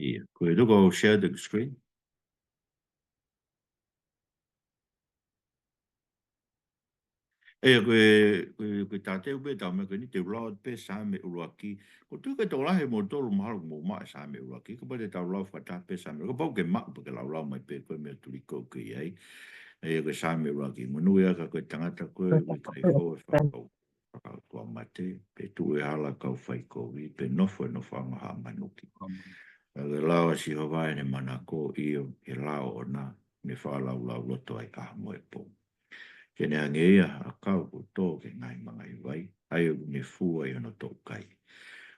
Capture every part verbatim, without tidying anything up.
ʻIa, ko e tuku au share the screen. ʻIa, ko e, ko e, ko e tāteu pē ʻetau meʻa ko eni, te u lau pē Saame ʻuluaki. Ko e tuʻu ke tau lahi mo tolu mahalo mo ma Saame ʻuluaki. Kapau te tau lau fakataha pē Saame, kapau ke maʻu pē ke lau lau mai pē ko e meʻa tuli ko ke ʻi ai. ʻIa, ko e Saame ʻuluaki. Monūʻia ka ko e tangata ko e ʻikai fou e fakakau fakakau mate, pe tuʻu e hala kau faikovi, pe nofo e nofoʻanga haʻa manuki. Ka ke lao ʻa Sihova ʻene manako, ʻio, ʻi he lao ʻoʻona, ne faʻa laulau loto ai ʻaho mo e pō. Ke ne hangē ia ha kau kuo tō ki he ngaahi mangaʻi vai, ʻa ia ʻoku ne fua ʻi hono toʻukai.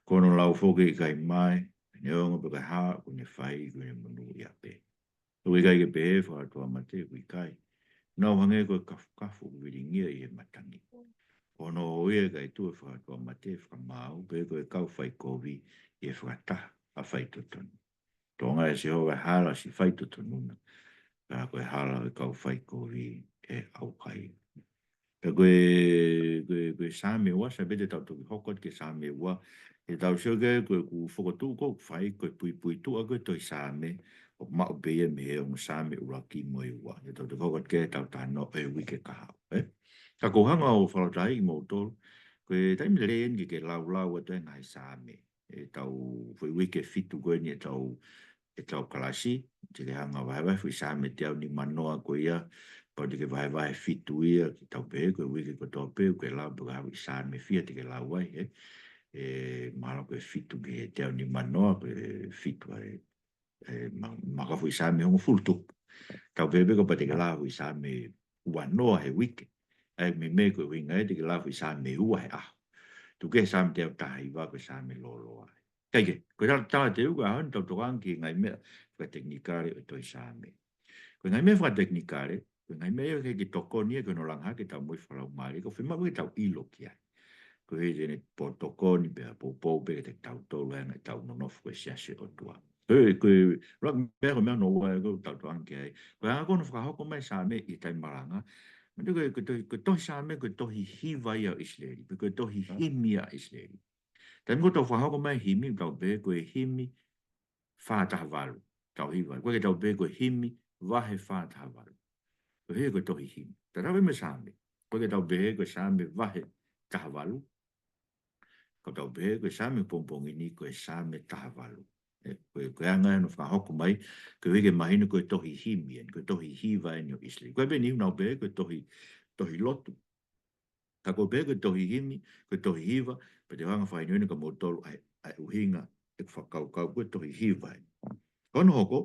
Ko hono lau foki ʻikai mae, neongo pe ko e hā ʻoku ne fai, ʻoku ne monūʻia pē. ʻOku ʻikai ke pehē ʻe he fakatuʻa mate, ʻoku ʻikai. Nau hangē ko e kafukafu ʻoku vilingia ʻi he matangi. Ko hono ō ia ʻikai tuʻu ʻa e fakatuʻa mate ʻi he fakamaau, pe ko e kau faikovi ʻi he fakataha ʻa e faitotonu. Toʻonga ʻe Sihova e hala ʻo siʻi faitotonu na, ka ko e hala ʻo e kau faikovi ʻe ʻaukai. Ka ko e, ko e, ko e Saame ua, Saame, te tau toki hoko atu ki he Saame ua, te tau sio ki ai ko e ʻoku fokotuʻu ko ē ʻoku fai, ko e puipuituʻa ko ē tohi Saame, ʻoku maʻu pē ia mei he ongo Saame ʻuluaki mo e ua. Te tau toki hoko atu ki ai ʻetau talanoa ʻo e uike kahaʻu, ē? Ka ʻoku ou hanga ʻo fakatahaʻi kimoutolu, ko e taimi lelei eni ke ke laulau atu e ngaahi Saame. ʻEtau foʻi uike ʻe fitu ko eni ʻetau, ʻetau kalasi, te ke hanga ʻo vahevahe foʻi Saame teau nimanoa ko ia, pau te ke vahevahe ʻe fitu ia, ke tau pehē ko e uike kotoa pē, ʻoku ke lau pe ko e hā e foʻi Saame fiha te ke lau ai, ē? ʻE, mahalo ko e fitu ki he teau nimanoa, ko e fitu ai, ʻe, ma-, maka foʻi Saame hongofulu tupu. Tau pehē pē kapau te ke lau foʻi Saame uanoa he uike. ʻA ia meimei ko e ʻuhinga ia te ke lau foʻi Saame ua he ʻaho. Tuku kehe Saame teau taha hiva ko e Saame lōloa. Kae kehe, ko e tala, talateu ko e ʻaho ni tau tokanga ki he ngaahi meʻa fakatekinikale ʻo e tohi Saame. Ko e ngaahi meʻa fakatekinikale, ko e ngaahi meʻa ia ʻoku ʻikai ke tokoni ia ki hono langa hake ʻetau moʻui fakalaumālie, ka ʻoku fiemaʻu ke tau ʻilo ki ai. Koeʻuhi te ne tokoni pea poupou pē kiate kitautolu he anga ʻetau nonofo ko e siasi ʻo e ʻOtua. Ko e, ko e, ʻuluaki meʻa ko e meʻa hono ua ʻoku tau tokanga ki ai. Ko e anga ko hono fakahoko mai e Saame ʻi he taimi malanga. Manatuʻi ko e, ko e tohi, ko e tohi Saame, ko e tohi hiva ia ʻo ʻIsileli, pe ko e tohi himi ia ʻa ʻIsileli. Taimi ko ē ʻoku tau fakahoko mai e himi, tau pehē ko e himi fā taha valu. Tau hiva. ʻOku ʻikai ke tau pehē ko e himi vahe fā taha valu. Ko e hē ko e tohi himi. Tatau pē mo e Saame. ʻOku ʻikai ke tau pehē ko e Saame vahe taha valu. Ka tau pehē ko e Saame pongipongi ni ko e Saame taha valu. ʻE, ko e, ko e anga ia hono fakahoko mai, koeʻuhi ke mahino ko e tohi himi eni, ko e tohi hiva eni ʻo ʻIsileli. Ko e pē ʻeni ʻoku nau pehē ko e tohi, tohi lotu. Ka ko e pehē ko e tohi himi, ko e tohi hiva, pea te u hanga ʻo fakahinohino kia moutolu ʻa e, ʻa e ʻuhinga ʻeku fakakaukau ko e tohi hiva eni. Ko hono hoko,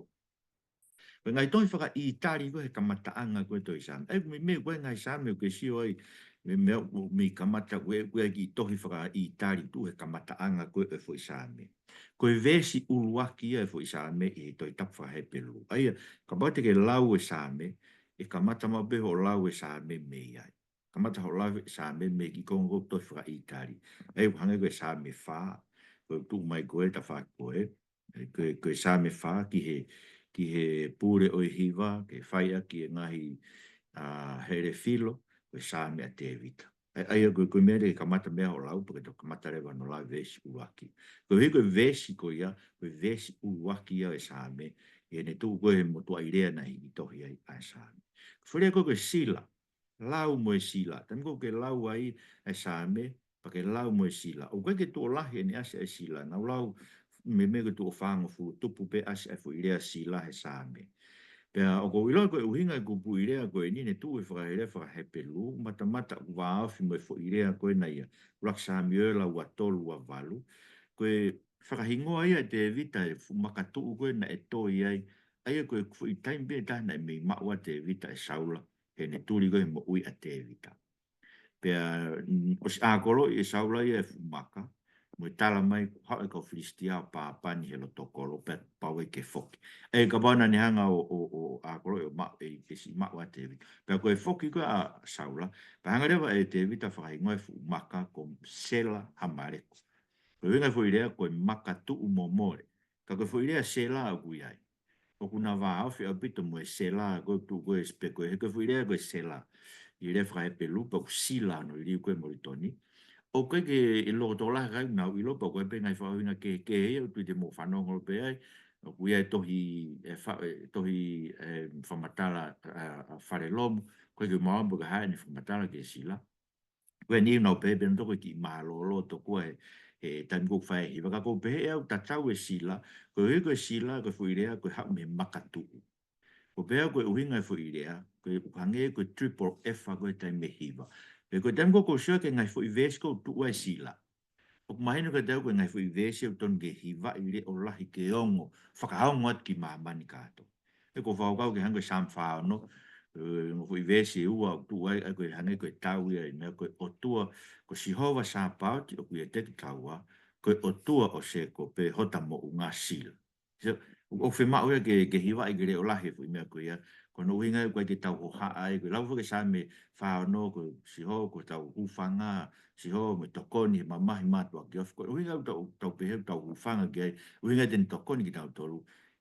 ko e ngaahi tohi fakaʻĪtali ko ē he kamataʻanga ko ē tohi Saame. ʻA ia, meimei ko e ngaahi Saame ʻoku ke sio ai, mei, mei, mei kamata ko ē, ko e kiʻi tohi fakaʻĪtali tuʻu he kamataʻanga ko ē ʻo e foʻi Saame. Ko e veesi ʻuluaki ia ʻo e foʻi Saame ʻi he Tohi Tapu fakaHepelū. ʻA ia, kapau te ke lau e Saame, ʻe kamata maʻu pē hoʻo lau e Saame mei ai. Kamata hoʻo lau e Saame mei he kiʻi konga ko ē tohi fakaʻĪtali. ʻA ia, hangē ko e Saame fā, ko e tuʻu mai ko ē tafaʻaki ko ē, ko e, ko e Saame fā ki he, ki he pule ʻo e hiva, ke fai ʻaki e ngaahi, ʻa, hele filo, ko e Saame ʻa Tēvita. ʻA ia, ʻa ia ko e, ko e meʻa te ke kamata mei ai hoʻo lau, pea ke toki kamata leva hono lau e veesi ʻuluaki. Koeʻuhi ko e veesi ko ia, ko e veesi ʻuluaki ia ʻo e Saame, ʻi heʻene tuʻu ko ē he motuʻaʻi lea naʻe hiki tohi ai ʻa e Saame. Ko e foʻi lea ko ē ko e sila, lau mo e sila. Taimi ko ē ʻoku ke lau ai e Saame, pea ke lau mo e sila. ʻOku ʻikai ke tuʻo lahi ʻene ʻasi ʻa e sila. Nau lau meimei ko e tuʻo fāngofulu tupu pē ʻasi ʻa e foʻi lea sila he Saame. Pea ʻoku ou ʻilo ko e ʻuhinga e kupuʻi lea ko eni ne tuʻu he fakahelelea fakaHepelū, matamata ʻoku vāofi mo e foʻi lea ko ena ia, ʻUluaki Samiuela ua tolu ua valu. Ko e fakahingoa ia ʻe Tēvita e fuʻu maka tuʻu ko ē naʻe toi ai. ʻA ia ko e foʻi taimi pē taha naʻe mei maʻu ai ʻa Tēvita ʻe Saula, heʻene tuli ko ē he moʻui ʻa Tēvita. Pea, mm, ʻosi ʻākoloʻi ʻe Saula ia e fuʻu maka, mo e tala mai, haʻu e kau Filisitia ʻo pāpani he loto kolo, pea pau ai ke foki. ʻE, kapau naʻa ne hanga ʻo, ʻo, ʻo ʻākoloʻi ʻo maʻu, ʻe, ʻe siʻi maʻu ʻa Tēvita. Pea ko e foki ko ē ʻa Saula, pea hanga leva ʻe Tēvita ʻo fakahingoa e fuʻu maka ko Sela Hamaleko. Ko e ʻuhinga e foʻi lea ko e maka tuʻu momole. Ka ko e foʻi lea sela ʻoku ʻi ai, ʻoku na vāofi ʻaupito mo e sela ko ē tuʻu ko ē he sipekoe, he ko e foʻi lea ko e sela ʻi he lea fakaHepelū, pea ʻoku sila hono liliu ko ē ʻe Molitoni. ʻOku ʻikai ke ʻi loto lahi ʻa e kau ʻoku nau ʻilo, pea ko e pē ngaahi fakaʻuhinga kehekehe ia ʻoku ou tui te mou fanongo pē ai. ʻOku ʻi ai e tohi, e fa-, e tohi, e fakamatala, a, a Falelomu, ko e ke maua mo ka hae ni fakamatala ki he sila. Ko eni ʻoku nau pehē pē nautolu ko e kiʻi mālōlō tokua he, he taimi ʻoku fai e hiva. Ka ʻoku ou pehē ʻe au tatau e sila, ko e, ko e sila, ko e foʻi lea, ko e haʻu mei he makatuʻu. ʻOku ou pehē au ko e ʻuhinga e foʻi lea, ko e ʻoku hangē ko e triple F ko e taimi e hiva. Pea ko e taimi ʻoku ou sio ki he ngaahi foʻi veesi ʻoku tuʻu ai e sila, ʻoku mahino kiate au ko e ngaahi foʻi veesi ʻoku totonu ke hivaʻi leʻo lahi ke ongo, fakaongo atu ki māmani kātoa. He ʻoku ou fakakaukau ki he hangē ko e Saame fā ono, e, ngaahi foʻi veesi ʻe ua ʻoku tuʻu ai, ʻa ia ko e hangē ko e tau ia ʻi he meʻa ko e ʻOtua, ko Sihova Sāpaoti ʻoku ʻiate kitaua, ko e ʻOtua ʻo Sēkope hota moʻunga sila. So, ʻoku fiemaʻu ia ke, ke hivaʻi ke leʻo lahi e foʻi meʻa ko ia. Ko hono ʻuhinga ia ʻoku ʻikai ke tau hohaʻa ai, ko e lau foki e Saame fā ono, ko Sihova ko hotau hūfanga, Sihova mo e tokoni he mamahi, mātuʻaki ofi. Ko e ʻuhinga ʻoku tau, tau pehē ʻoku tau hūfanga ki ai, ʻuhinga te ne tokoni kitautolu,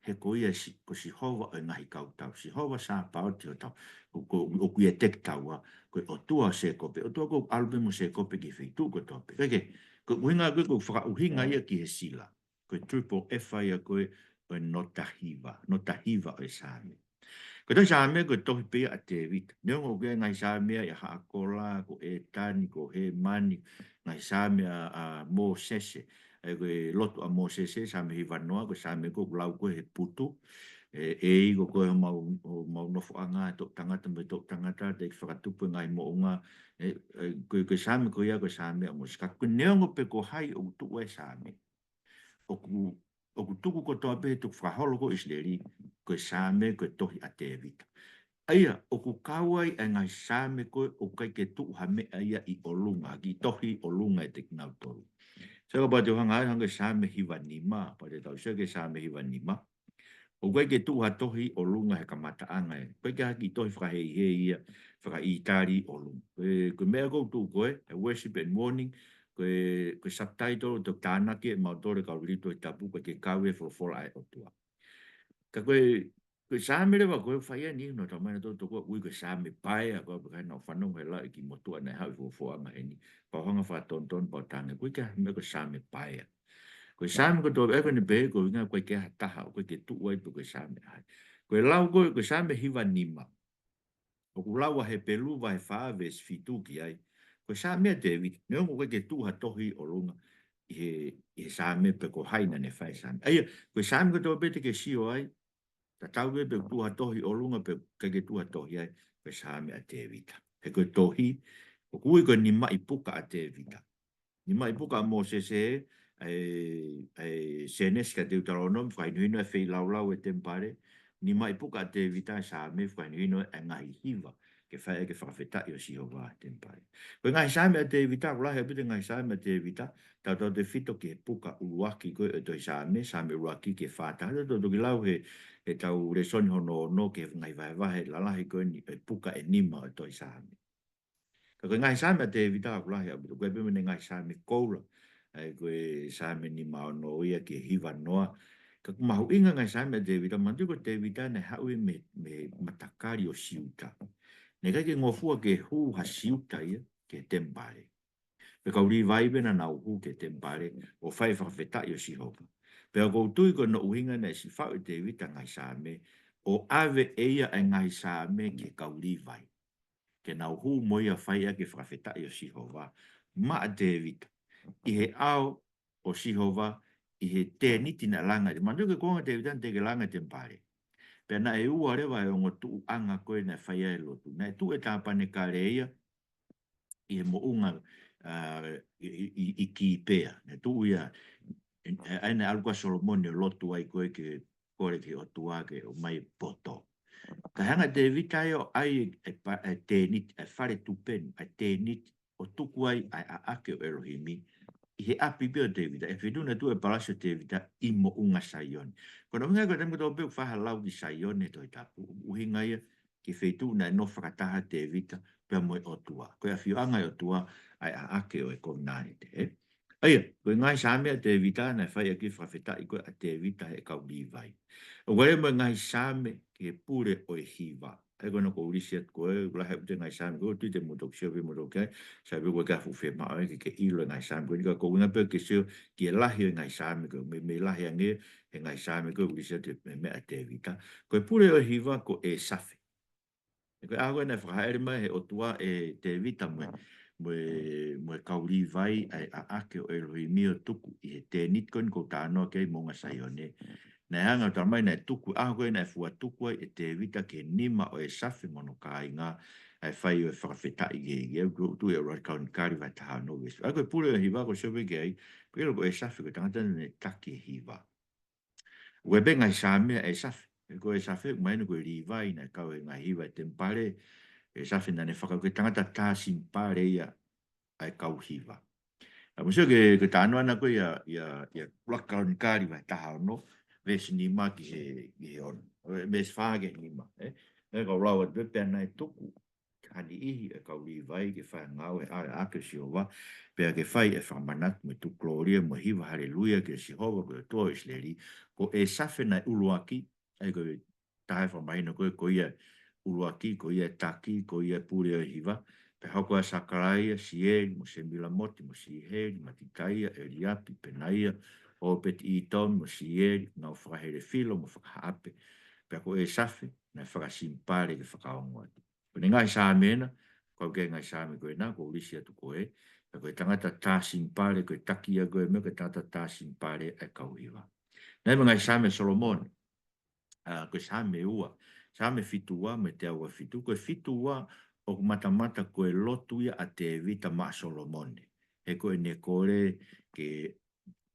he ko ia Si-, ko Sihova ʻo e ngaahi kautau, Sihova Sāpaoti hotau, ko, ko, ʻoku ʻiate kitaua, ko e ʻOtua ʻo Sēkope, ʻOtua ʻoku ʻalu pē mo Sēkope ki he feituʻu kotoa pē. Kae kehe, ko e ʻuhinga ko ē ʻoku ou fakaʻuhinga ia ki he sila. Ko e triple F ia ko ē ʻo e nota hiva, nota hiva ʻo e Saame. Ko e tohi Saame ko e tohi pē ia ʻa Tēvita. Neongo ʻoku ʻi ai e ngaahi Saame ia ʻa Haʻakola, ko ʻĒtani, ko Hēmani, ngaahi Saame ʻa, ʻa Mōsese. ʻA ia ko e lotu ʻa Mōsese, Saame hiva noa, ko e Saame ko ē ʻoku lau ko ē he putu. ʻE, ʻEiki, ko koe homau, homau nofoʻanga, toʻutangata mo e toʻutangata, teʻeki fakatupu e ngaahi moʻunga. ʻE, ʻe, ko e, ko e Saame ko ia, ko e Saame ʻa Mōsese. Ka ko e neongo pe ko hai ʻoku tuʻu ai e Saame, ʻoku, ʻoku tuku kotoa pē he tukufakaholo ko ē ʻo ʻIsileli, ko e Saame ko e tohi ʻa Tēvita. ʻA ia, ʻoku kau ai e ngaahi Saame ko ē ʻoku ʻikai ke tuʻu ha meʻa ia ʻi ʻolunga, kiʻi tohi ʻi ʻolunga ʻiate kinautolu. So kapau te u hanga ai, hangē ko e Saame hiva nima, kapau te tau sio ki he Saame hiva nima, ʻoku ʻikai ke tuʻu ha tohi ʻi ʻolunga he kamataʻanga ē. ʻOku ʻikai ke ha kiʻi tohi fakaheihei ia, fakaʻītali ʻi ʻolunga. Ko e, ko e meʻa ʻoku tuʻu ko ē, e Worship and Warning, ko e, ko e subtitle ʻoku tānaki ʻe mautolu e kau liliu Tohi Tapu, ʻoku ʻikai ke kau he folofola ʻa e ʻOtua. Ka ko e, ko e Saame leva ko ē ʻoku fai ai e niʻihi hono tau mai nautolu tokua ʻoku ui ko e Saame Paea, ko e ʻapi kai nau fanongo he lau e kiʻi motuʻa naʻe haʻu ʻi he fuofuoʻanga heni, pea u hanga ʻo fakatonutonu pea u tangi, ʻoku ʻikai ke ha meʻa ko e Saame Paea. Ko e Saame kotoa pē ko eni pē, ko e ʻuhinga ʻoku ʻikai ke ʻi ai ha taha, ʻoku ʻikai ke tuʻu ai pe ko e Saame ʻa hai. Ko e lau ko ē, ko e Saame hiva nima, ʻoku lau ʻa Hepelū vahe fā veesi fitu ki ai, ko e Saame ʻa Tēvita, neongo ʻoku ʻikai ke tuʻu ha tohi ʻi ʻolunga ʻi he, ʻi he Saame pe ko hai naʻa ne fai e Saame. ʻA ia, ko e Saame kotoa pē te ke sio ai, tatau ai pe ʻoku tuʻu ha tohi ʻi ʻolunga pe ʻikai ke tuʻu ha tohi ai, ko e Saame ʻa Tēvita. He ko e tohi, ʻoku ui ko e nimaʻi puka ʻa Tēvita. Nimaʻi puka ʻa Mōsese, ʻa e, ʻa e Sēnesi kia Teutalōnome, fakahinohino e feilaulau e temipale. Nimaʻi puka ʻa Tēvita e Saame, fakahinohino e ngaahi hiva ke fai ʻaki e fakafetaʻi ʻo Sihova he temipale. Ko e ngaahi Saame ʻa Tēvita, ʻoku lahi ʻaupito e ngaahi Saame ʻa Tēvita, tautautefito ki he puka ʻuluaki ko ē ʻo e tohi Saame, Saame ʻuluaki ki he fā taha. Tau toki lau he, he ʻetau lēsoni hono ono ki he ngaahi vahevahe lalahi ko eni e puka ʻe nima ʻo e tohi Saame. Ka ko e ngaahi Saame ʻa Tēvita ʻoku lahi ʻaupito, ʻoku ʻi ai pē mo e ngaahi Saame koula, ʻa ia ko e Saame nima ono ia ki he hiva noa. Ka ʻoku mahuʻinga e ngaahi Saame ʻa Tēvita, manatuʻi ko Tēvita naʻe haʻu ia mei, mei he matakali ʻo Siuta. Naʻe ʻikai ke ngofua ke hū ha Siuta ia ki he temipale. Ko e kau Līvai pē naʻa nau hū ki he temipale ʻo fai e fakafetaʻi ʻo Sihova. Pea ʻoku ou tui ko hono ʻuhinga naʻe siʻi faʻu ʻe Tēvita e ngaahi Saame, ʻo ʻave ʻe ia e ngaahi Saame ki he kau Līvai, ke nau hū mo ia ʻo fai ʻaki e fakafetaʻi ʻo Sihova maʻa Tēvita ʻi he ʻao ʻo Sihova, ʻi he tēniti naʻe langa ʻe Tēvita. Manatuʻi ko e kuonga ʻo Tēvita naʻe teʻeki langa e temipale. Pea naʻe ua leva e ongo tuʻuʻanga ko ē naʻe fai ai e lotu. Naʻe tuʻu e tāpanekale ia ʻi he moʻunga, ʻa, ʻi, ʻi, ʻi Kīpea. Naʻe tuʻu ia, ʻa ia naʻe ʻalu ko ē ʻa Solomone ʻo lotu ai ko ē ke kole ki he ʻOtua ke ʻomai e poto. Ka hanga ʻe Tēvita ia ʻo ʻai e pa-, e tēniti, e fale tupenu, e tēniti, ʻo tuku ai ʻa e ʻaʻake ʻo ʻElohimi ʻi he ʻapi pē ʻo Tēvita, ʻi he feituʻu naʻe tuʻu ai e palasi ʻo Tēvita ʻi Moʻunga Saione. Ko hono ʻuhinga ia ko e taimi kotoa pē ʻoku fai ha lau ki Saione he Tohi Tapu, ʻoku ʻuhinga ia ki he feituʻu naʻe nofo fakataha ai Tēvita pea mo e ʻOtua. Ko e ʻafioʻanga ʻo e ʻOtua ʻa e ʻaʻake ʻo e kovinānite, ē? ʻA ia, ko e ngaahi Saame ʻa Tēvita naʻe fai ʻaki e fakafetaʻi ko ē ʻa Tēvita he kau Līvai. ʻOku ʻi ai mo e ngaahi Saame ki he pule ʻo e hiva. ʻA ia ko ena ʻoku ou lisi atu ko ē, lahi ʻaupito e ngaahi Saame ko ē, ʻoku ou tui te mou toki sio pē mou toki ʻai, sai pē ʻoku ʻikai ke u fiemaʻu ke ke ʻilo e ngaahi Saame ko eni, ka ʻoku ou ʻuhinga pē ke sio ki he lahi e ngaahi Saame ko ē, mei, mei lahi ange e ngaahi Saame ko ē ʻoku lisi atu he meʻa ʻa Tēvita. Ko e pule ʻo e hiva ko ʻĒsafe. Ko e ʻaho ko ē naʻe fakahaʻele mai he ʻOtua ʻe Tēvita mo e, mo e, mo e kau Līvai ʻa e ʻAʻake ʻo ʻElohimi ʻo tuku ʻi he tēniti ko eni ʻoku ou talanoa ki ai, Moʻunga Saione. Naʻe hanga ʻo talamai naʻe tuku, ʻaho ko ē naʻe fua tuku ai ʻe Tēvita ki he nima ʻo ʻĒsafe mo hono kāinga ʻa e fai ʻo e fakafetaʻi ki he ʻEiki, ʻoku tau tui ʻi he ʻUluaki Kalonikali vahe taha ono veesi. ʻA ia ko e pule ʻo e hiva ʻoku ou sio pē ki ai, ʻoku ʻilo ko ʻĒsafe ko e tangata naʻe taki e hiva. ʻOku ʻi ai pē ngaahi Saame ʻa ʻĒsafe. He ko ʻĒsafe, mahino ko e Līvai naʻe kau he ngaahi hiva ʻi he temipale. ʻĒsafe naʻa ne faka-, ko e tangata tā simipale ia ʻa e kau hiva. ʻA ia mou sio ki he, ki he talanoa ko ē ʻia, ʻia, ʻia ʻUluaki Kalonikali vahe taha ono, veesi nima ki he, ki he ono. ʻO, veesi fā ki he nima, ē? ʻE kau lau atu pē, pea naʻe tuku ha niʻihi ʻa e kau Līvai ke fai e ngāue he ʻao ʻo e ʻAʻake ʻo Sihova, pea ke fai e fakamanatu mo e tukulōlia mo e hiva haleluia kia Sihova ko e ʻOtua ʻo ʻIsileli. Ko ʻĒsafe naʻe ʻuluaki, ʻa ia ko e taha e fakamahino ko ē, ko ia ʻuluaki, ko ia taki, ko ia pule ʻo e hiva, pea hoko ʻa Sakalaia, Sieli, mo Semilamoti, mo Siheli, Matitaia, ʻEliapi, Penaia, ʻŌpeti-ʻĪtomi, mo Sieli, nau fakahelefilo mo fakahaʻape. Pea ko ʻĒsafe naʻe fakasimipale ke fakaongo atu. Ko ʻene ngaahi Saame ena, ko e ngaahi Saame ko ena ʻoku ou lisi atu ko ē, pea ko e tangata tā simipale, ko e taki ia ko ē meʻa, ko e tangata tā simipale ʻa e kau hiva. Naʻe ʻi ai mo e ngaahi Saame ʻa Solomone, ʻa, ko e Saame ua, Saame fitu ua mo e teau ua fitu, ko e fitu ua ʻoku matamata ko e lotu ia ʻa Tēvita maʻa Solomone. He ko ʻene kole ke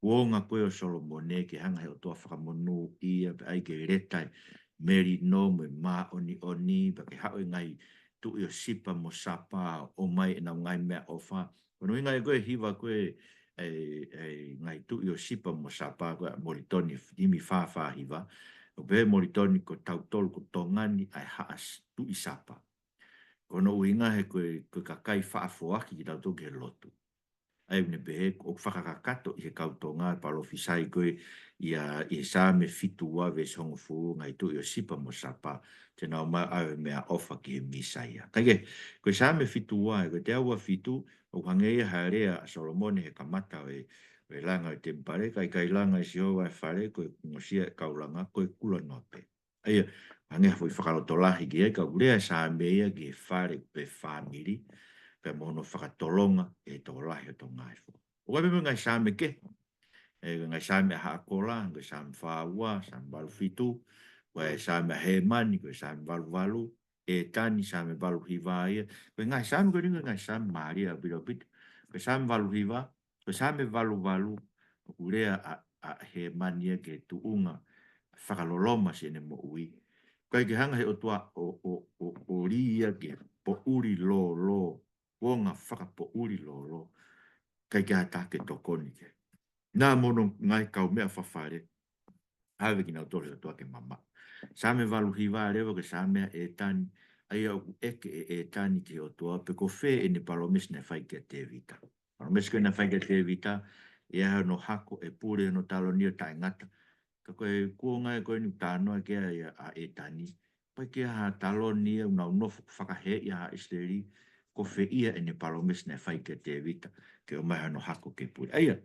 kuonga ko ē ʻo Solomone ke hanga he ʻOtua ʻo fakamonūʻia, pea ʻai ke leta e melino mo e māʻoniʻoni, pea ke haʻu e ngaahi tuʻi ʻo Sipa mo Sapa ʻo ʻomai ʻenau ngaahi meʻaʻofa. Ko hono ʻuhinga ia ko e hiva ko ē ʻa e, ʻa e ngaahi tuʻi ʻo Sipa mo Sapa ko ē ʻa Molitoni, himi fā fā hiva. ʻOku pehē ʻe Molitoni ko tautolu ko Tonga ni ʻa e haʻa s-, tuʻi Sapa. Ko hono ʻuhinga he ko e, ko e kakai faʻa foaki kitautolu ki he lotu. ʻA ia ʻoku ne pehē ʻoku fakakakato ʻi he kau Tonga e palōfisai ko ē ʻia, ʻi he Saame fitu ua veesi hongofulu, ngaahi tuʻi ʻo Sipa mo Sapa, te nau ō mai ʻo ʻave e meʻaʻofa ki he Mīsaia. Kae kehe, ko e Saame fitu ua, ko e teau ua fitu, ʻoku hangē ia ha lea ʻa Solomone he kamata ʻo e, ʻo e langa ʻo e temipale, ka ʻikai langa ʻe Sihova e fale, ko e ongosia e kau langa, ko e kulanoa pē. ʻA ia, hangē ha foʻi fakalotolahi ki ai, ka ʻoku lea e Saame ia ki he fale pe fāmili, pea mo hono fakatolonga ʻe he tokolahi ʻo Tonga e fo. ʻOku ʻi ai pē mo e ngaahi Saame kehe, ʻa e ngaahi Saame ʻa Haʻakola, ko e Saame fā ua, Saame valu fitu, ko e Saame ʻa Hēmani, ko e Saame valu valu, ʻĒtani, Saame valu hiva ia. Ko e ngaahi Saame ko eni ko e ngaahi Saame mālie ʻaupito ʻaupito. Ko e Saame valu hiva, ko e Saame valu valu, ʻoku lea ʻa, ʻa Hēmani ia ki he tuʻunga fakaloloma siʻene moʻui. ʻIkai ke hanga he ʻOtua ʻo, ʻo, ʻo, ʻo lī ia ki he poʻuli lōlō, kuonga fakapoʻuli lōlō. ʻIkai ke ʻi ai ha taha ke tokoni ki ai. Naʻa mo hono ngaahi kaumeʻa fafale, ʻave kinautolu he ʻOtua ke mamaʻo. Saame valu hiva leva ko e Saame ʻa ʻĒtani, ʻa ia ʻoku ʻeke ʻe ʻĒtani ki he ʻOtua pe ko fē ʻene palōmesi naʻe fai kia Tēvita. Palōmesi ko ē naʻe fai kia Tēvita, ʻe ʻi ai hono hako, ʻe pule hono taloni ʻo taʻengata. Ka ko e kuonga ia ko eni ʻoku talanoa ki ai ʻa, ʻa ʻĒtani, ʻikai ke ʻi ai ha taloni ia, ʻoku nau nofo fakaheeʻi ʻa ʻIsileli, ko fē ia ʻene palōmesi naʻe fai kia Tēvita, ke ʻomai hono hako ke pule. ʻA ia,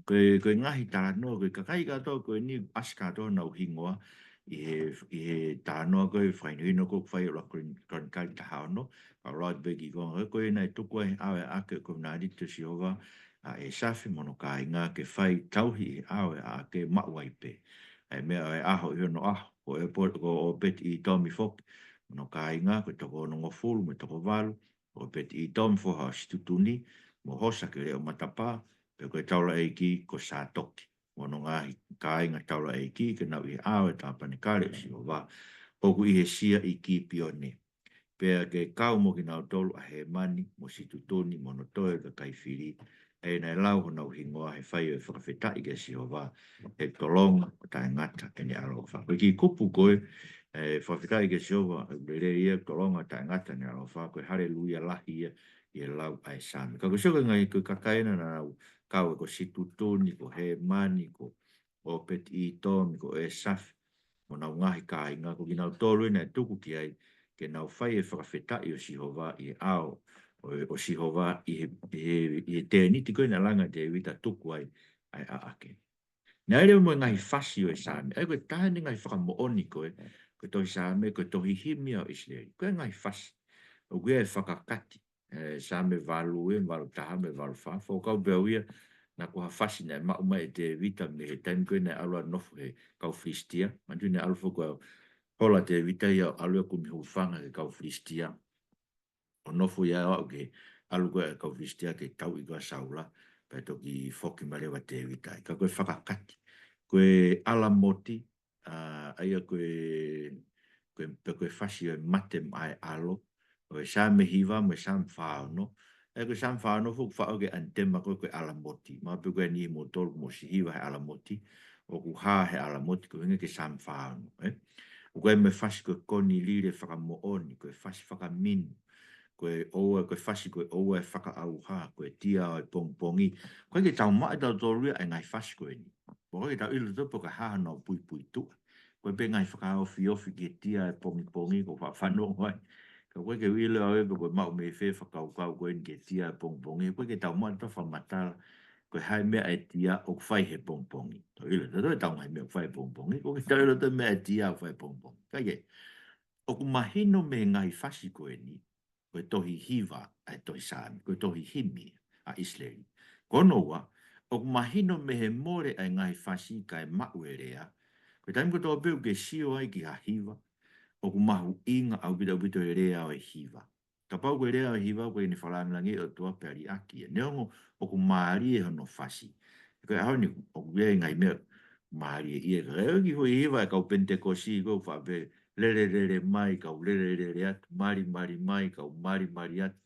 ko e, ko e ngaahi talanoa, ko e kakai kātoa ko eni ʻasi kātoa honau hingoa ʻi he, ʻi he talanoa ko ē fakahinohino ko ē ʻoku fai ʻe ʻUluaki Kalonikali taha ono, ka ʻoku lau atu pē ki he konga ko ē, ko ia naʻe tuku ai he ʻao ʻo e ʻAʻake ʻo e kovinānite ʻo Sihova ʻa ʻĒsafe mo hono kāinga ke fai tauhi he ʻao ʻo e ʻAʻake maʻu ai pē ʻa e meʻa ʻo e ʻaho ʻi hono ʻaho, ko ʻŌpeti-, ko ʻŌpeti-ʻĪtomi foki mo hono kāinga, ko e toko onongofulu mo e toko valu, ʻŌpeti-ʻĪtomi foha ʻo Situtuni, mo Hosa ki he leʻo matapā, pea ko e taulaʻeiki ko Sātoki mo hono ngaahi kāinga taulaʻeiki, ke nau ʻi he ʻao ʻo e tāpanekale ʻo Sihova ʻoku ʻi he sia ʻi Kipione. Pea ke kau mo kinautolu ʻa Hēmani mo Situtuni mo hono toe kakai fili, ʻa ia naʻe lau honau hingoa he fai ʻo e fakafetaʻi kia Sihova, he tolonga ʻo taʻengata ʻene ʻaloʻofa. Ko e kiʻi kupu ko ē, ʻe fakafetaʻi kia Sihova, ʻe lelei ia, tolonga ʻo taʻengata ʻene ʻaloʻofa, ko e haleluia lahi ia ʻi he lau ʻa e Saame. Ka ko e sio ko ē ngaahi ko e kakai ena naʻa nau kau, ʻa ia ko Situtuni, ko Hēmani, ko ʻŌpeti-ʻĪtomi, ko ʻĒsafe mo honau ngaahi kāinga, ko kinautolu ena ʻe tuku ki ai ke nau fai e fakafetaʻi ʻo Sihova ʻi he ʻao ʻo, ʻo Sihova ʻi he, ʻi he, ʻi he tēniti ko ē naʻe langa ʻe Tēvita tuku ai ʻa e ʻaʻake. Naʻe lea mo e ngaahi fasi ʻo e Saame. ʻA ia ko e taha eni e ngaahi fakamoʻoni ko ē, ko e tohi Saame, ko e tohi himi ʻo ʻIsileli. Ko e ngaahi fasi. ʻOku ʻi ai e fakakati. ʻE, Saame valu ē, valu taha mo e valu fā. Fakakaukau pē au ia, naʻa ko ha fasi naʻe maʻu mai ʻe Tēvita mei he taimi ko ē naʻe ʻalu ʻo nofo he kau Filisitia. Manatuʻi naʻe ʻalu foki ʻo hola ʻa Tēvita ia ʻo ʻalu ia ʻo kumi hūfanga ki he kau Filisitia. ʻO nofo ia ʻo aʻu ki he ʻalu ko ē ʻa e kau Filisitia ke tauʻi ko ē ʻa Saula, pea toki foki mai leva ʻa Tēvita. Ka ko e fakakati. Ko e ʻAlamoti, ʻa, ʻa ia ko e, ko e, pe ko e fasi ʻo e mate maʻa e ʻAlo, ʻo e Saame hiva mo e Saame fā ono. ʻA ia ko e Saame fā ono foki ʻoku faʻo ki he ʻanitema ko ē ko e ʻAlamoti. Mahalo pē ko eni ʻi he moutolu ʻoku mou ʻosi hiva he ʻAlamoti, ʻoku hā he ʻAlamoti, ko e ʻuhinga ki he Saame fā ono, ē? ʻOku ʻi ai mo e fasi ko e Konilile Fakamoʻoni, ko e fasi fakaminu, ko e ʻoua, ko e fasi ko e ʻoua ʻe fakaʻauha, ko e tia ʻo e pongipongi. ʻOku ʻikai ke tau maʻu ʻe tautolu ia ʻa e ngaahi fasi ko eni. ʻOku ʻikai ke tau ʻilo tautolu pe ko e hā honau puipuituʻa. Ko e pē ngaahi fakaofiofi ki he tia ʻo e pongipongi ʻoku ou faʻa fanongo ai. Ka ʻoku ʻikai ke u ʻilo au ia pe ko e maʻu mei fē e fakakaukau ko eni ki he tia ʻo e pongipongi. ʻOku ʻikai ke tau maʻu ʻe tautolu e fakamatala ko e hā e meʻa ʻa e tia ʻoku fai he pongipongi. Tau ʻilo tautolu ʻe tau ngaahi meʻa ʻoku fai he pongipongi. Ko e ʻikai ke tau ʻilo tautolu e meʻa ʻa e tia ʻoku fai he pongipongi. Kae kehe, ʻoku mahino mei he ngaahi fasi ko eni, ko e tohi hiva ʻa e tohi Saame, ko e tohi himi ʻa ʻIsileli. Ko hono ua, ʻoku mahino mei he mole ʻa e ngaahi fasi kae maʻu e lea. Ko e taimi kotoa pē ʻoku ke sio ai ki ha hiva, ʻoku mahuʻinga ʻaupito ʻaupito e lea ʻo e hiva. Kapau ko e lea ʻo e hiva ʻoku ʻikai ke ne fakalāngilangiʻi e ʻOtua pea liʻaki ia. Neongo ʻoku mālie hono fasi. Ko e ʻaho ni ʻoku ʻi ai e ngaahi meʻa mālie ia. Ka ʻoku ʻi ai e foʻi hiva ʻa e kau Penitekosi ko ē ʻoku faʻa pehē lele lele mai, kau lele lele atu, mali mali mai, kau mali mali atu,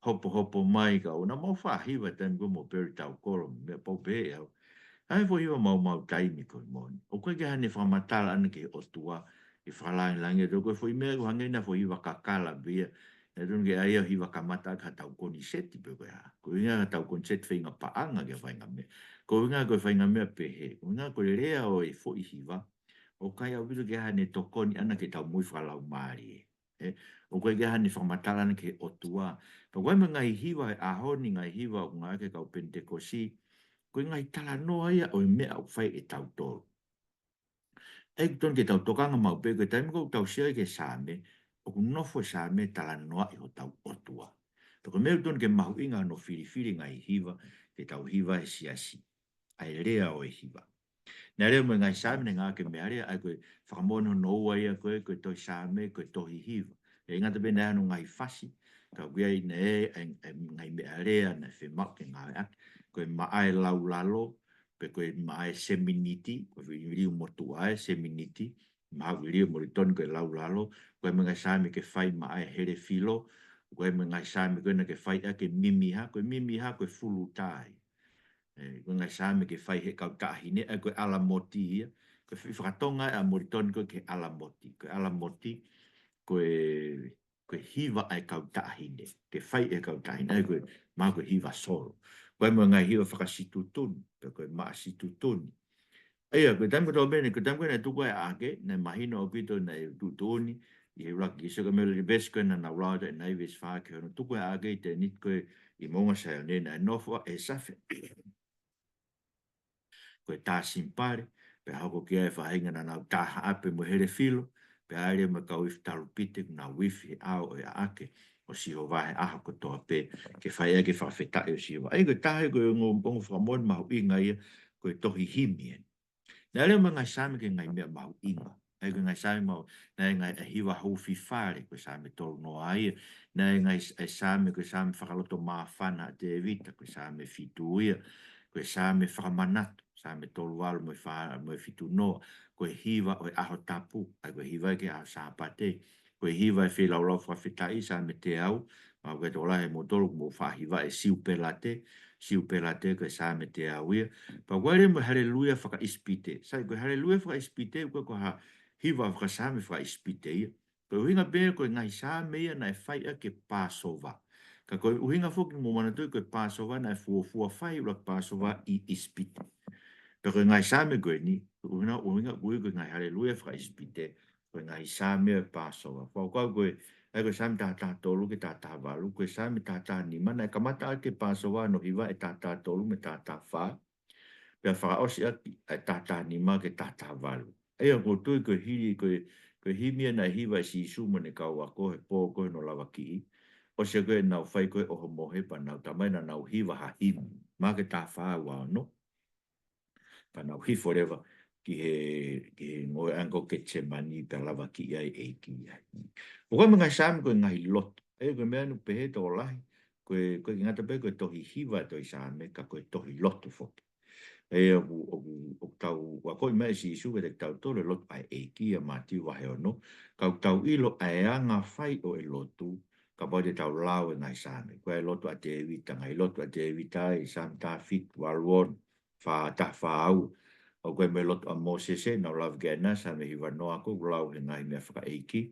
hopo hopo mai, kau, naʻa mau faʻa hiva taimi ko ē mo Peli Taukolo, meʻa pau pē ʻe au. ʻA e foʻi hiva maumau taimi ko ē moʻoni. ʻOku ʻikai ke ʻi ai haʻane fakamatala ʻana ki he ʻOtua, ʻi he fakalāngilangi ʻo e ʻOtua, ko e foʻi meʻa ʻoku hangē na foʻi hiva kakala pē ia. Naʻe totonu ke ʻai ia ʻo hiva kamata ki ha tau koniseti pe ko e hā. Ko e ʻuhinga ha tau koniseti feinga paʻanga ki ha faʻahinga meʻa. Ko e ʻuhinga ko e faʻahinga meʻa pehē. Ko e ʻuhinga ko e lea ʻo e foʻi hiva, ʻoku ʻikai ʻaupito ke ʻi ai haʻane tokoni ʻana ki heʻetau moʻui fakalaumālie. Ē, ʻoku ʻikai ke ʻi ai haʻane fakamatala ʻana ki he ʻOtua. Pea ko e ngaahi hiva he ʻaho ni, ngaahi hiva ʻoku ngāueʻaki ʻe he kau Penitekosi, ko e ngaahi talanoa ia ʻo e meʻa ʻoku fai ʻe tautolu. ʻOku totonu ke tau tokanga maʻu pē, ko e taimi ko ē ʻoku tau sio ai ki he Saame, ʻoku nofo e Saame ʻo talanoaʻi hotau ʻOtua. Pea ko e meʻa ʻoku totonu ke mahuʻinga hono filifili e ngaahi hiva ke tau hiva he siasi. ʻA e lea ʻo e hiva. Naʻe lea mo e ngaahi Saame naʻe ngāueʻaki e meʻalea, ʻa ia ko e fakamoʻoni hono ua ia ko ē, ko e tohi Saame, ko e tohi hiva. ʻIkai ngata pē naʻe ʻi ai hono ngaahi fasi, ka ʻoku ʻi ai naʻe, ʻa e, ʻa e ngaahi meʻalea naʻe fiemaʻu ke ngāueʻaki. Ko e maʻae laulalo, pe ko e maʻae seminiti, ko e foʻi liliu motuʻa ē, seminiti, maʻu liliu ʻa Molitoni ko e laulalo, ko e ngaahi Saame ke fai maʻae helefilo, ko e ngaahi Saame ko ē naʻe fai ʻaki e mimiha, ko e mimiha ko e fuluta ia. Ē, ko e ngaahi Saame ke fai he kau taʻahine, ʻa ia ko e ʻalamoti ia, ko e foʻi fakatonga ʻa Molitoni ko ē ki he ʻalamoti, ko e ʻalamoti, ko e ko e hiva ʻa e kau taʻahine, ke fai ʻe he kau taʻahine, ʻa ia ko e, mahalo ko e hiva solo. Ko e ngaahi hiva fakasitutuni, pe ko e maʻa situtuni. ʻA ia, ko e taimi kotoa pē eni, ko e taimi ko ē naʻe tuku ai e ʻaʻake, naʻe mahino ʻaupito naʻe tuʻutuʻuni, ʻi he ʻuluaki kiʻi sio ki he meʻa lele veesi ko ē naʻa nau lau atu ʻanenai, veesi fā ki hono tuku e ʻaʻake ʻi Tēniti ko ē ʻi Moʻunga Saione naʻe nofo ai ʻa ʻĒsafe. Ko e tā simpale, pea hoko ki ai e faʻahinga naʻa nau tā haʻape mo e helefilo, pea ʻalu mo e kau ifi talupite, kuo nau ifi he ʻao ʻo e ʻaʻake ʻo Sihova he ʻaho kotoa pē, ke fai ʻaki e fakafetaʻi ʻo Sihova. ʻA ia ko e taha ia ko e ongo, ongo fakamoʻoni mahuʻinga ia, ko e tohi himi eni. Naʻe lea mo e ngaahi Saame ki he ngaahi meʻa mahuʻinga. ʻA ia ko e ngaahi Saame maʻu, naʻe ngaahi, ʻa e hiva hūfifale, ko e Saame tolu noa ia. Naʻe ngaahi s-, ʻa e Saame, ko e Saame fakaloto māfana ʻa Tēvita, ko e Saame fitu ia. Ko e Saame fakamanatu, Saame tolu valu mo e fā, mo e fitu noa. Ko e hiva ʻo e ʻaho tapu, ʻa ia ko e hiva ki he ʻaho Sāpate. Ko e hiva e feilaulau fakafetaʻi, Saame teau, mahalo ko e tokolahi ʻo moutolu ʻoku mou faʻa hiva e Siupelate, Siupelate ko e Saame teau ia. Pea ko e lea mo e Haleluia fakaʻIsipite. Sai, ko e Haleluia fakaʻIsipite, ko e, ko ha hiva fakasaame fakaʻIsipite ia. Ko e ʻuhinga pē ko e ngaahi Saame ia naʻe fai ʻaki e Pāsova. Ka ko e ʻuhinga foki mou manatuʻi ko e Pāsova naʻe fuofua fai ʻuluaki Pāsova ʻi ʻIsipite. Pea ko e ngaahi Saame ko eni, ʻuhinga, ʻuhinga, ʻuhinga ko e ngaahi Haleluia fakaʻIsipite, ko e ngaahi Saame ʻo e Pāsova. Fakakaukau ko e, ʻa ia ko e Saame taha taha tolu ki he taha taha valu, ko e Saame taha taha nima, naʻe kamata ʻaki e Pāsova hono hiva ʻi he taha taha tolu mo e taha taha fā. Pea fakaʻosi ʻaki ʻa e taha taha nima ki he taha taha valu. ʻA ia ʻoku ou tui ko e hili, ko e, ko e himi ia naʻe hiva ʻe Sīsū mo ʻene kau ako he pō ko ē hono lavakiʻi. ʻOsi ko ē ʻenau fai ko ē ʻohomohe pea nau talamai naʻa nau hiva ha himi. Maʻake taha fā ua ono. Pea nau hifo leva ki he, ki he ngoue ʻanga ko Ketisemani pea lavakiʻi ai e ʻEiki ai. ʻOku ʻi ai mo e ngaahi Saame ko e ngaahi lotu. ʻA ia ko e meʻa ʻoku pehē ʻe he tokolahi, ko e, ʻoku ʻikai ke ngata pē ko e tohi hiva e tohi Saame, ka ko e tohi lotu foki. ʻA ia ʻoku, ʻoku, ʻoku tau, ʻoku akoʻi mai ʻe Sīsū kiate kitautolu e lotu ʻa e ʻEiki ʻia Mātiu vahe ono, ka ʻoku tau ʻilo ʻa e anga fai ʻo e lotu, kapau te tau lau e ngaahi Saame. Ko e lotu ʻa Tēvita, ngaahi lotu ʻa Tēvita ʻi Saame taha fitu, valu ono, fā taha fā ua. ʻOku ʻi ai mo e lotu ʻa Mōsese, naʻa ku lave ki ai ʻanenai, Saame hiva noa, ʻoku lau he ngaahi meʻa fakaʻeiki.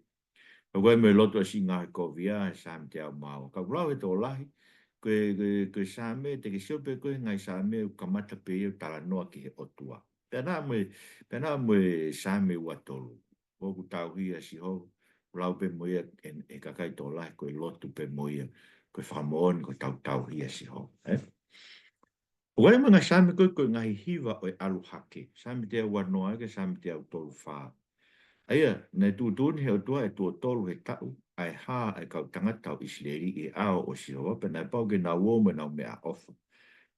ʻOku ʻi ai mo e lotu ʻa e siʻi Ngaahi Kovia, he Saame teau mā ua. Ka ʻoku lau ʻe he tokolahi, ko e, ko e, ko e Saame, te ke sio pē ko e ngaahi Saame ʻoku kamata pē ia ʻo talanoa ki he ʻOtua. Pea naʻa mo e, pea naʻa mo e Saame ua tolu. ʻOku tauhi ʻa Sihova, ʻoku lau pē mo ia ʻe, ʻe he kakai tokolahi, ko e lotu pē mo ia, ko e fakamoʻoni ko ʻetau tauhi ʻa Sihova. ʻE? ʻOku ʻi ai mo e ngaahi Saame ko e, ko e ngaahi hiva ʻo e ʻalu hake. Saame teau ua noa ki he Saame teau tolu fā. ʻA ia, naʻe tuʻutuʻuni ʻe he ʻOtua ʻe tuʻo tolu he taʻu ʻa e hā ʻa e kau tangata ʻo ʻIsileli ʻi he ʻao ʻo Sihova, pea naʻe pau ke nau ō mo ʻenau meʻaʻofa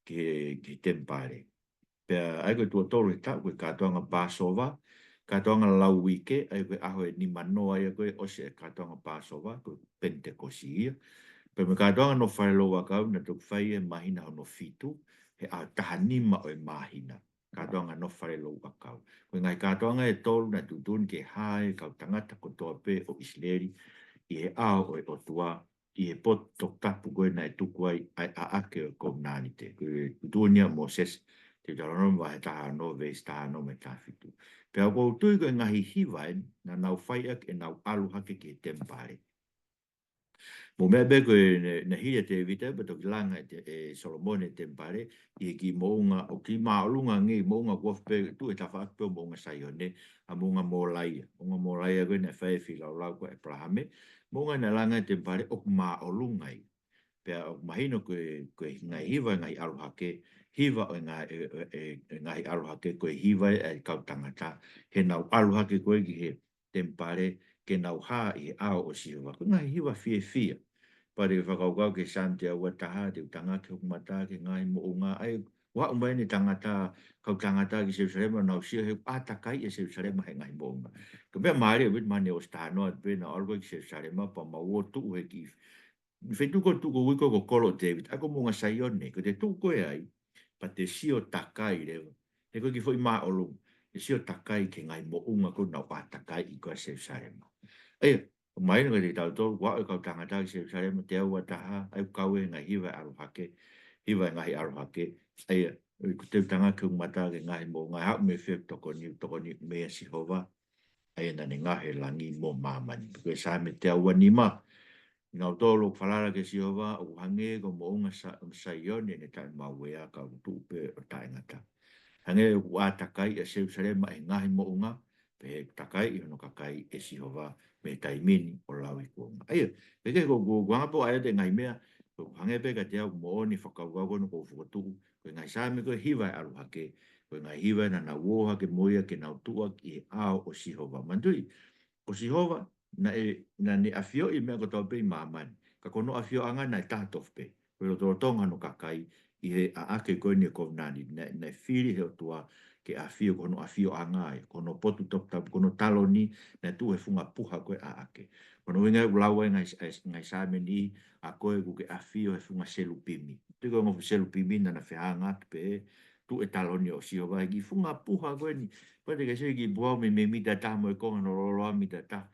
ki he, ki he temipale. Pea ʻa ia ko e tuʻo tolu he taʻu ko e kātoanga Pāsova, kātoanga lau uike, ʻa ia ko e ʻaho ʻe nima noa ia ko e ʻosi e kātoanga Pāsova, ko e Penitekosi ia. Pea mo e kātoanga nofo falelouʻakau naʻe toki fai he māhina hono fitu, he ʻaho taha nima ʻo e māhina. Kātoanga nofo falelouʻakau. Ko e ngaahi kātoanga ʻe tolu naʻe tuʻutuʻuni ke hā e kau tangata kotoa pē ʻo ʻIsileli ʻi he ʻao ʻo e ʻOtua, ʻi he potu toputapu ko ē naʻe tuku ai ʻa e ʻaʻake ʻo e kovinānite. Ko e tuʻutuʻuni ʻa Mōsese, Teutalōnome vahe taha ono, veesi taha ono mo e taha fitu. Pea ʻoku ou tui ko e ngaahi hiva eni naʻa nau fai ʻaki ʻenau ʻalu hake ki he temipale. Mou meʻa pē ko e naʻe, naʻe hili ʻa Tēvita pea toki langa ʻe te-, ʻe Solomone e temipale, ʻi he kiʻi moʻunga, ʻoku kiʻi māʻolunga ange, moʻunga ʻoku ofi pē, tuʻu he tafaʻaki pē ʻo Moʻunga Saione, ʻa Moʻunga Mōlaia. Moʻunga Mōlaia ko ē naʻe fai e feilaulau ko ʻEpalahame, moʻunga naʻe langa ai e temipale ʻoku māʻolunga ia. Pea ʻoku mahino ko e, ko e ngaahi hiva e ngaahi ʻalu hake, hiva ʻo e ngaahi, e, e, e, e ngaahi ʻalu hake, ko e hiva e, e kau tangata, heʻenau ʻalu hake ko ē ki he temipale ke nau hā ʻi he ʻao ʻo Sihova. Ko e ngaahi hiva fiefia. Pea te ke fakakaukau ki he Saame teau ua taha, te u tangaki hoku mata ki he ngaahi moʻunga, ʻa ia, ʻoku haʻu mai ʻene tangata, kau tangata ki Selusalema, nau sio he ʻoku ʻātakaiʻi ʻa Selusalema he ngaahi moʻunga. Ko e meʻa mālie, ʻo pē mahalo ʻosi taha noa pē naʻa nau ō ko ē ki Selusalema, pea mau ō tuʻu he kiʻi feituʻu ko ē tuʻu ko ē ʻoku ui ko ē ko e Kolo ʻo Tēvita, ʻa ia ko Moʻunga Saione, ko ʻete tuʻu ko ē ai, pea te sio takai leva. He ko e kiʻi foʻi māʻolunga, te sio takai ki he ngaahi moʻunga ko ē naʻa nau ʻātakaiʻi ko ē ʻa Selusalema. ʻA ia, ʻoku mahino kiate kitautolu, ʻoku ō e kau tangata ki Selusalema, teau ua taha, ʻa ia ʻoku kau e ngaahi hiva e ʻalu hake, hiva e ngaahi ʻalu hake, ʻa ia, ʻoku te u tangaki hoku mata ki he ngaahi moʻunga, haʻu mei fē ʻoku tokoni, tokoni mei ʻa Sihova, ʻa ia naʻa ne ngaohi e langi mo māmani. Ko e Saame teau ua nima, ʻi he ʻaho ni ʻoku falala ki ai ʻa Sihova, ʻoku hangē ko Moʻunga Sa-, Saione ʻene taʻemauea ka ʻoku tuʻu pē ʻo taʻengata. Hangē ʻoku ʻātakaiʻi ʻa Selusalema ʻe he ngaahi moʻunga, pea ʻe takaiʻi hono kakai ʻe Sihova mei he taimi ni ʻo lauikuonga. ʻA ia, pea ko e, ko, ko e anga pē ʻa e ngaahi meʻa, ʻoku hangē pē kiate au moʻoni fakakaukau ko eni ʻoku ou fokotuʻu, ko e ngaahi Saame ko e hiva e ʻalu hake, ko e ngaahi hiva naʻa nau ō hake mo ia ke nau tuʻu ʻi he ʻao ʻo Sihova. Manatuʻi, ko Sihova, naʻe, naʻa ne ʻafioʻi e meʻa kotoa pē ʻi māmani. Ka ko hono ʻafioʻanga naʻe taha tofu pē. Ko e lotolotonga hono kakai ʻi he ʻaʻake ko eni e kovinānite, naʻe, naʻe fili ʻe he ʻOtua ke ʻafio, ko hono ʻafioʻanga ia, ko hono potu toputapu, ko hono taloni naʻe tuʻu he funga puha ko ē ʻaʻake. Ko hono ʻuhinga ia ʻoku lau ai e ngaahi, e ngaahi Saame ni, ʻa koe ʻoku ke ʻafio he funga selupimi. Tui ko e ongo fuʻu selupimi naʻa na fehangahangai atu pē, tuʻu e taloni ʻo Sihova he kiʻi funga puha ko eni. Pea te ke sio ki he kiʻi puha ʻoku meimei mita ʻe taha mo e konga, hono lōloa mita ʻe taha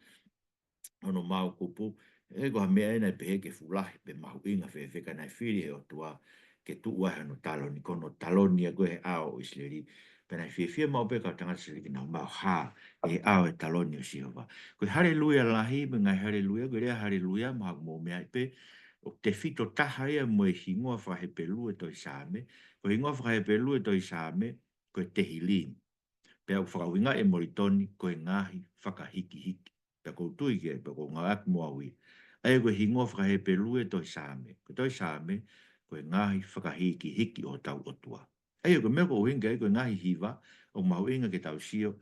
hono maokupu. ʻE, ko ha meʻa ia naʻe pehē ke fuʻu lahi pe mahuʻinga fēfē, ka naʻe fili ʻe he ʻOtua ke tuʻu ai hono taloni, ko hono taloni ia ko ē he ʻao ʻo ʻIsileli. Pea naʻe fiefia maʻu pē e kau tangata ʻIsileli ke nau maʻu ha ʻi he ʻao e taloni ʻo Sihova. Ko e haleluia lahi, mo e ngaahi haleluia, ko e lea haleluia, mahalo ʻoku mou meaʻi pē, ʻoku tefito taha ia mo e hingoa faka-Hepelū e tohi Saame. Ko e hingoa faka-Hepelū e tohi Saame, ko e Tehilimi. Pea ʻoku fakaʻuhingaʻi ʻe Molitoni ko e ngaahi fakahikihiki. Pea ʻoku ou tui ki ai, pea ʻoku ou ngāueʻaki mo au ia. ʻA ia ko e hingoa fakahepelū e tohi Saame. Ko e tohi Saame, ko e ngaahi fakahikihiki ʻo hotau ʻOtua. ʻA ia ko e meʻa ʻoku ou ʻuhinga ki ai ko e ngaahi hiva, ʻoku mahuʻinga ke tau sio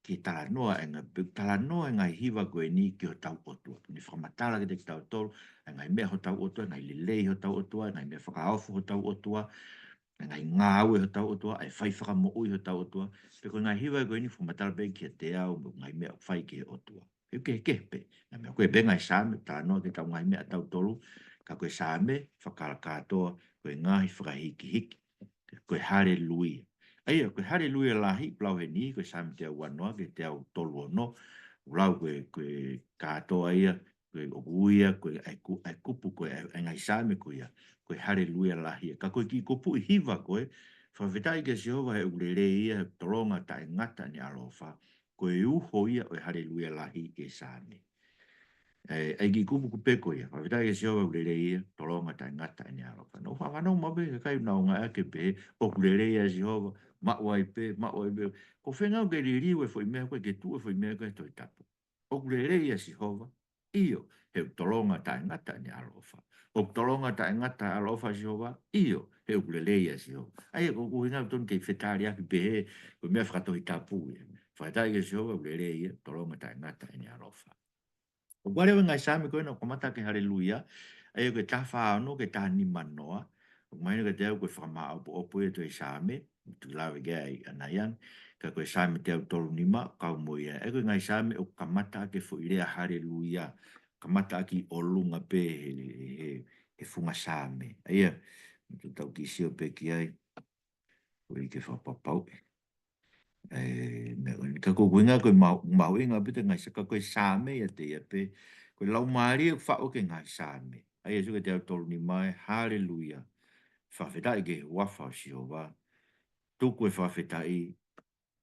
ki he talanoa e ngā-, pe-, talanoa e ngaahi hiva ko eni ki hotau ʻOtua. Ne fakamatala kiate kitautolu, e ngaahi meʻa hotau ʻOtua, ngaahi lelei hotau ʻOtua, ngaahi meʻa fakaofo hotau ʻOtua, ngaahi ngāue hotau ʻOtua, ʻa e fai fakamoʻui hotau ʻOtua, pe ko e ngaahi hiva ko eni fakamatala pē kiate au, mo e ngaahi meʻa ʻoku fai ki he ʻOtua. He ʻoku kehekehe pē, ngaahi meʻa ko ē pē ngaahi Saame, talanoa ki heʻetau ngaahi meʻa ʻatautolu, ka ko e Saame, fakakātoa, ko e ngaahi fakahikihiki, ko e Haleluia. ʻA ia, ko e Haleluia lahi, lau heni, ko e Saame teau uanoa, ki he teau tolu ono, lau ko e, ko e kātoa ia, ko e ʻoku ia, ko e ʻa e ku-, ʻa e kupu, ko e ʻa e, ʻa e ngaahi Saame ko ia, ko e Haleluia lahi. Ka ko e kiʻi kupuʻi hiva ko e, fakafetaʻi kia Sihova he ʻoku lelei ia, he ʻoku tolonga taʻengata ʻene ʻaloʻofa, ko e uho ia ʻo e Haleluia lahi ʻi he Saame. ʻE, ʻa e kiʻi kupu ko ē pē ko ia, fakafetaʻi kia Sihova he ʻoku lelei ia, tolonga taʻengata ʻene ʻaloʻofa. Naʻá ku fanongo maʻu pē ki he kakai ʻoku nau ngāueʻaki pē, ʻoku lelei ʻa Sihova, maʻu ai pē, maʻu ai pē. Ko e feinga ke liliu e foʻi meʻa ko ē, ke tuʻu e foʻi meʻa ko ē he Tohi Tapu. ʻOku lelei ʻa Sihova, ʻio, he ʻoku tolonga taʻengata ʻene ʻaloʻofa. ʻOku tolonga taʻengata e ʻaloʻofa ʻa Sihova, ʻio, he ʻoku lelei ʻa Sihova. ʻA ia, ko, ko e ʻuhinga tonu ke fetaliaki pē he, ko e meʻa faka-Tohi Tapu ia. Fakafetaʻi kia Sihova, ʻoku lelei ia, tolonga taʻengata ʻene ʻaloʻofa. ʻOku ʻi ai leva e ngaahi Saame ko ena ʻoku kamata ki he Haleluia, ʻa ia ko e taha fā ono ki he taha nima noa, ʻoku mahino kiate au ko e fakamāʻopoʻopo ia e tohi Saame, ʻoku lave ki ai ʻanai ange, ka ko e Saame teau tolu nima, kau mo ia. ʻA ia ko e ngaahi Saame ʻoku kamata ki he foʻi lea Haleluia, kamata ʻaki ʻolunga pē he, he, he, he funga Saame. ʻA ia, ʻoku tau kiʻi sio pē ki ai, ko e ke fakapapauʻi. ʻE, meʻa ko eni. Ka ko e ʻuhinga ko e mau-, mahuʻinga pē ʻa e ngaahi Sa-, ka ko e Saame ia ʻiate ia pē, ko e laumālie ʻoku faʻu ki he ngaahi Saame. ʻA ia sio ki he teau tolu nima ē, Haleluia. Fakafetaʻi ki he huafa ʻo Sihova. Tuku e fakafetaʻi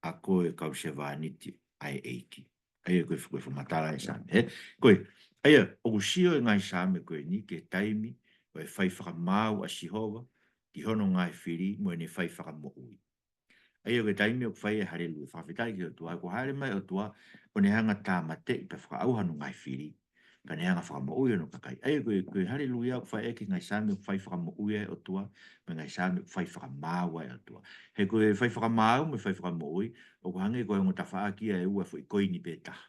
ʻa koe kau sevāniti ʻa e ʻEiki. ʻA ia ko e, ko e fakamatala e Saame, ē? Ko e, ʻa ia, ʻoku sio e ngaahi Saame ko eni ki he taimi ʻo e fai fakamaau ʻa Sihova ki hono ngaahi fili mo ʻene fai fakamoʻui. ʻA ia ko e taimi ʻoku fai e Haleluia, fakafetaʻi ki he ʻOtua, ko e hāʻele mai e ʻOtua, ʻo ne hanga ʻo tāmateʻi pea fakaʻauha hono ngaahi fili, pea ne hanga ʻo fakamoʻui hono kakai. ʻA ia ko e, ko e Haleluia ʻoku fai ʻaki e ngaahi Saame ʻoku fai fakamoʻui ai e ʻOtua, mo e ngaahi Saame ʻoku fai fakamaau ai e ʻOtua. He ko e fai fakamaau mo e fai fakamoʻui, ʻoku hangē ko e ongo tafaʻaki ia e ua foʻi koini pē taha.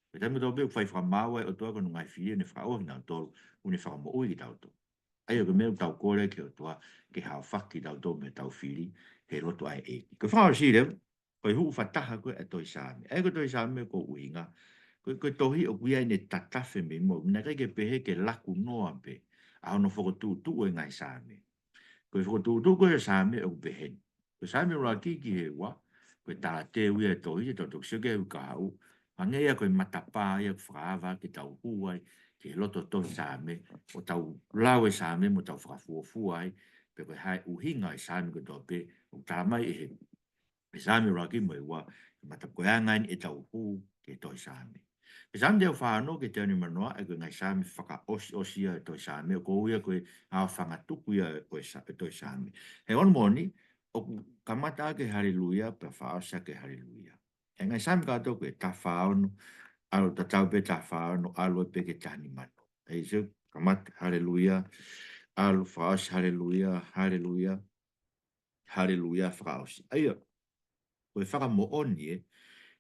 Ko e taimi kotoa pē ʻoku fai fakamaau ai e ʻOtua ki hono ngaahi fili, ʻo ne fakaʻauha kinautolu, ʻo ne fakamoʻui kitautolu. ʻA ia ko e meʻa ʻoku tau kole ki he ʻOtua, ke haofaki kitautolu mei heʻetau fili, he loto ʻa e ʻEiki. Ko e fakaʻosi leva, ko e hū fakataha ko ē e tohi Saame. ʻA ia ko e tohi Saame ko e ʻuhinga, ko e, ko e tohi ʻoku ʻi ai ʻene tatafe mei muʻa, naʻe ʻikai ke pehē ke laku noa pē ʻa hono fokotuʻutuʻu e ngaahi Saame. Ko e fokotuʻutuʻu ko ē e Saame ʻoku pehē ni. Ko e Saame ʻuluaki ki he ua, ko e talateu ia e tohi, ʻe tau toki sio ki ai he uike kahaʻu. Hangē ia ko e matapā ia ʻoku fakaava ke tau hū ai ki he loto tohi Saame, ʻo tau lau e Saame mo tau fakafuofua ai, pe ko e hā e ʻuhinga e Saame kotoa pē, ʻoku talamai ʻe he, e Saame ʻuluaki mo e ua, e matapā ko e anga eni ʻetau hū ki he tohi Saame. Ko e Saame teau fā ono ki he teau nima noa, ʻa ia ko e ngaahi Saame fakaʻosiʻosi ia e tohi Saame, ʻoku ou ui ia ko e aofangatuku ia ʻo e Sa-, e tohi Saame. He ʻoku moʻoni, ʻoku kamata ʻaki e Haleluia, pea fakaʻosi ʻaki e Haleluia. ʻA e ngaahi Saame kātoa ko e taha fā ono, ʻalu tatau pē taha fā ono, ʻalu pē ki he taha nima noa. ʻA ia sio, kamata Haleluia, ʻalu fakaʻosi Haleluia, Haleluia, Haleluia fakaʻosi. ʻA ia, ko e fakamoʻoni ē,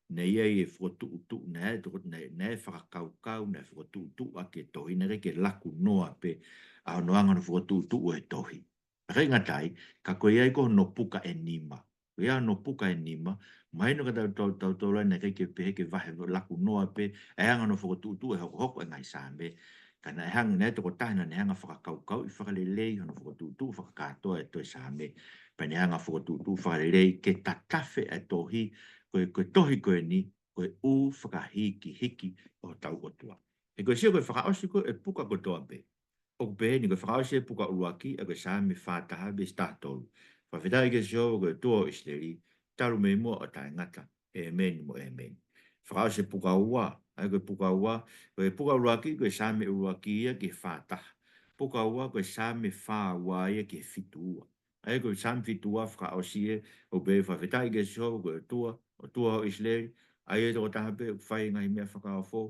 naʻe ʻi ai e fokotuʻutuʻu, naʻe toko-, naʻe, naʻe fakakaukau, naʻe fokotuʻutuʻu ʻaki e tohi, naʻe ʻikai ke laku noa pē ʻa hono anga hono fokotuʻutuʻu e tohi. Pea ʻikai ngata ai, ka ko e ʻi ai ko hono puka ʻe nima. Ko ia hono puka ʻe nima, mahino kiate kitautolu, tau, tau, tau, naʻe ʻikai ke pehē ke vahe laku noa pē ʻa e anga hono fokotuʻutuʻu e hokohoko e ngaahi Saame. Ka naʻe hanga, naʻe tokotaha naʻa ne hanga ʻo fakakaukauʻi fakalelei hono fokotuʻutuʻu fakakātoa e tohi Saame. Pea ne hanga ʻo fokotuʻutuʻu fakalelei ke tatafe e tohi, ko e, ko e tohi ko eni, ko e ʻū fakahikihiki ʻo hotau ʻOtua. He ko e sio ko e fakaʻosi ko ē e puka kotoa pē. ʻOku pehē ni ko e fakaʻosi e puka ʻuluaki, ʻa ia ko e Saame fā taha veesi taha tolu. Fakafetaʻi kia Sihova ko e ʻOtua ʻo ʻIsileli, talu mei muʻa ʻo taʻengata. ʻĒmeni mo ʻēmeni. Fakaʻosi e puka ua, ʻa ia ko e puka ua, ko e puka ʻuluaki, ko e Saame ʻuluaki ia ki he fā taha. Puka ua, ko e Saame fā ua ia ki he fitu ua. ʻA ia ko e Saame fitu ua fakaʻosi ē, ʻoku pehē fakafetaʻi kia Sihova ko e ʻOtua, ʻOtua ʻo ʻIsileli, ʻa ia ʻe tokotaha pē ʻoku fai e ngaahi meʻa fakaofo,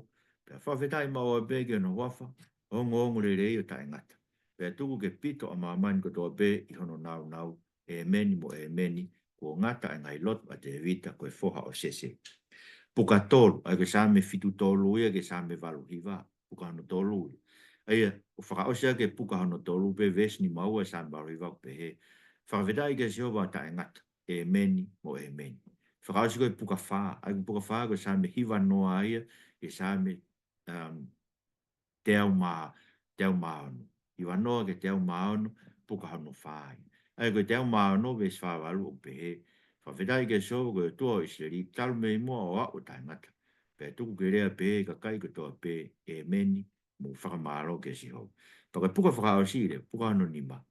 pea fakafetaʻi maʻu pē ki hono huafa ongoongolelei ʻo taʻengata. Pea tuku ke pito ʻa māmani kotoa pē ʻi hono nāunau. ʻĒmeni mo ʻēmeni. Kuo ngata e ngaahi lotu ʻa Tēvita ko e foha ʻo Sese. Puka tolu, ʻa ia ko e Saame fitu tolu ia ki he Saame valu hiva, puka hono tolu ia. ʻA ia, ʻoku fakaʻosi ʻaki e puka hono tolu pē veesi nima ua Saame valu hiva ʻoku pehē: Fakafetaʻi kia Sihova ʻo taʻengata. ʻĒmeni mo ʻēmeni. Fakaʻosi ko e puka fā, ʻa ia ko e puka fā ko e Saame hiva noa ia ki he Saame, um, teau mā, teau mā ono. Hiva noa ki he teau mā ono, puka hono fā ia. ʻA ia ko e teau mā ono veesi fā valu ʻoku pehē: Fakafetaʻi kia Sihova ko e ʻOtua ʻo ʻIsileli, talu mei muʻa ʻo aʻu ʻo taʻengata. Pea tuku ke lea pehē ʻe he kakai kotoa pē, ʻĒmeni, mo fakamālō kia Sihova. Pea ko e puka fakaʻosi leva, puka hono nima.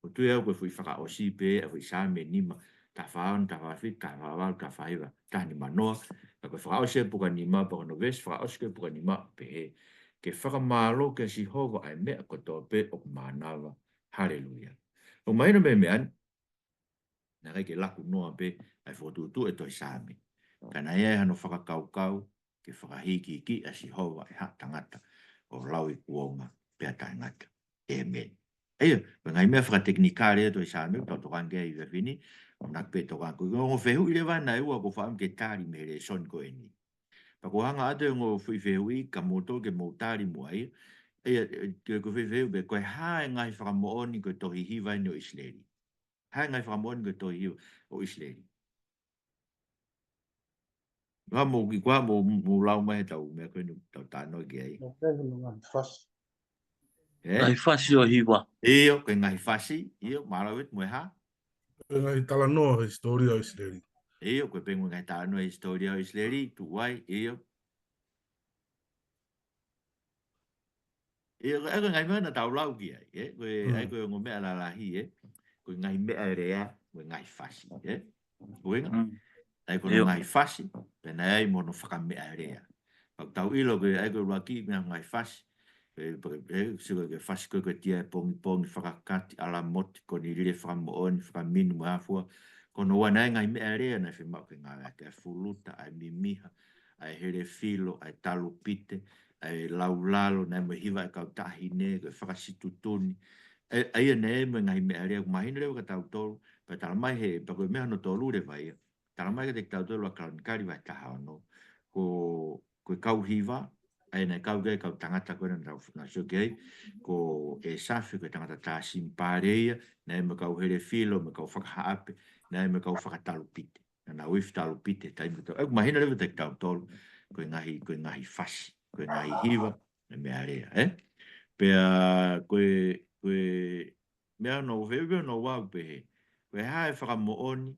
ʻOku tui au ko e foʻi fakaʻosi pē ʻa e foʻi Saame nima, taha fā ono, taha fā fitu, taha fā valu, taha fā hiva, taha nima noa. Ka ko e fakaʻosi e puka nima, pea ko hono veesi fakaʻosi ko e puka nima ʻoku pehē: Ke fakamālō kia Sihova ʻa e meʻa kotoa pē ʻoku mānava. Haleluia. ʻOku mahino mei he meʻa ni, naʻe ʻikai ke laku noa pē ʻa e fokotuʻutuʻu e tohi Saame, ka naʻe ʻi ai hano fakakaukau ke fakahīkihikiʻi ʻa Sihova ʻe ha tangata ʻo lauikuonga pea taʻengata. ʻĒmeni. ʻA ia, ko e ngaahi meʻa fakatekinikale ia ʻo e tohi Saame, tau tokanga ki ai he efiafi ni, ʻoku ou pē tokanga. Ko e ongo fehuʻi leva naʻe ua ʻoku ou fakaʻamu ke tali mei he lēsoni ko eni. Pea ʻoku ou hanga atu e ongo foʻi fehuʻi kia moutolu ke mou tali muʻa ia. ʻA ia, ʻe, ko e foʻi fehuʻi pē, ko e hā e ngaahi fakamoʻoni ko e tohi hiva eni ʻo ʻIsileli? Hā e ngaahi fakamoʻoni ko e tohi hiva ʻo ʻIsileli? Ka mou kiʻi kuo mou, mou lau mai he tau meʻa ko eni tau talanoa ki ai. Ko e ngaahi fasi. Ē? Ngaahi fasi ʻo hiva. ʻIo, ko e ngaahi fasi, ʻio, mālō ʻaupito, mo e hā? Ko e ngaahi talanoa he hisitōlia ʻo ʻIsileli. ʻIo, ko e pē mo e ngaahi talanoa he hisitōlia ʻo ʻIsileli, tuʻu ai, ʻio. ʻIo, ko e, ko e ngaahi meʻa naʻa tau lau ki ai, ē? Ko e, ʻa ia ko e ongo meʻa lalahi, ē? Ko e ngaahi meʻa lea, ko e ngaahi fasi, ē? Ko e ngaahi, ʻa ia ko e ngaahi fasi, pea naʻe ʻi ai mo hono fakameʻalea. Pea ʻoku tau ʻilo ko e, ʻa ia ko e ʻuluaki meʻa ngaahi fasi. Pea, pea, ē, sio ko e fasi ko e, ko e tia e pongipongi, fakakati, ʻalamoti, konilile, fakamoʻoni, fakaminu, mo e hā fua. Ko hono ua naʻe ʻi ai ngaahi meʻalea naʻe fiemaʻu ke ngāueʻaki, ʻa e fuluta, ʻa e mimiha, ʻa e helefilo, ʻa e talupite, ʻa e laulalo, naʻe mo e hiva ʻa e kau taʻahine, ko e fakasitutuni. ʻA ia, ʻa ia naʻe mo e ngaahi meʻalea, ʻoku mahino leva kia tautolu, pea tala mai he, pea ko e meʻa hono tolu leva ia. Tala mai kiate kitautolu ʻa Kalonikali vahe taha ono. Ko, ko e kau hiva, ʻa ia naʻe kau ki ai e kau tangata ko ē naʻa tau, naʻa tau sio ki ai, ko ʻĒsafe ko e tangata tā sini pale ia, naʻe mo e kau helefilo, mo e kau fakahaʻape, naʻe mo e kau fakatalupite. Naʻa nau ifi talupite he taimi kotoa. ʻOku mahino leva kiate kitautolu, ko e ngaahi, ko e ngaahi fasi, ko e ngaahi hiva, mo e meʻalea, ē? Pea ko e, ko e meʻa hono fehuʻi hono ua ʻoku pehē: Ko e hā e fakamoʻoni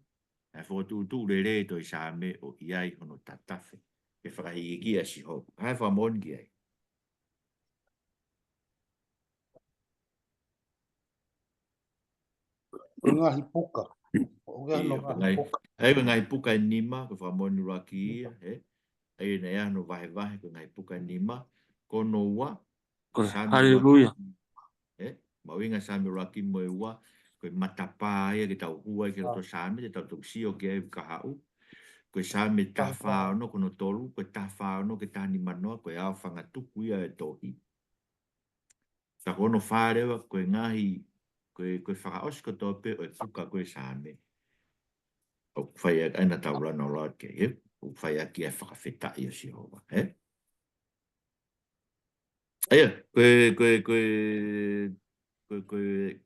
ʻa e fokotuʻutuʻu lelei ʻo e tohi Saame ʻoku ʻi ai hono tatafe ke fakahīkihikiʻi ʻa Sihova? Hā e fakamoʻoni ki ai? Ko e ngaahi puka. ʻOku ʻi ai hono ngaahi puka. ʻA ia ko e ngaahi puka ʻe nima, ko e fakamoʻoni ʻuluaki ia, ē? ʻA ia naʻe ʻi ai hono vahevahe, ko e ngaahi puka ʻe nima. Ko hono ua, ko e Saame ʻuluaki. Haleluia. Ē? Mahuʻinga Saame ʻuluaki mo e ua, ko e matapā ia ke tau hū ai ki loto Saame, te tau toki sio ki ai ʻi he kahaʻu. Ko e Saame taha fā ono, ko hono tolu, ko e taha fā ono ki he taha nima noa, ko e aofangatuku ia ʻo e tohi. Pea ko hono fā leva, ko e ngaahi, ko e, ko e fakaʻosi kotoa pē ʻo e puka ko e Saame, ʻoku fai ʻaki ʻa e naʻa tau talanoa ki ai, ē? ʻOku fai ʻaki ʻa e fakafetaʻi ʻo Sihova, ē? ʻA ia, ko e, ko e, ko e, ko e, ko e,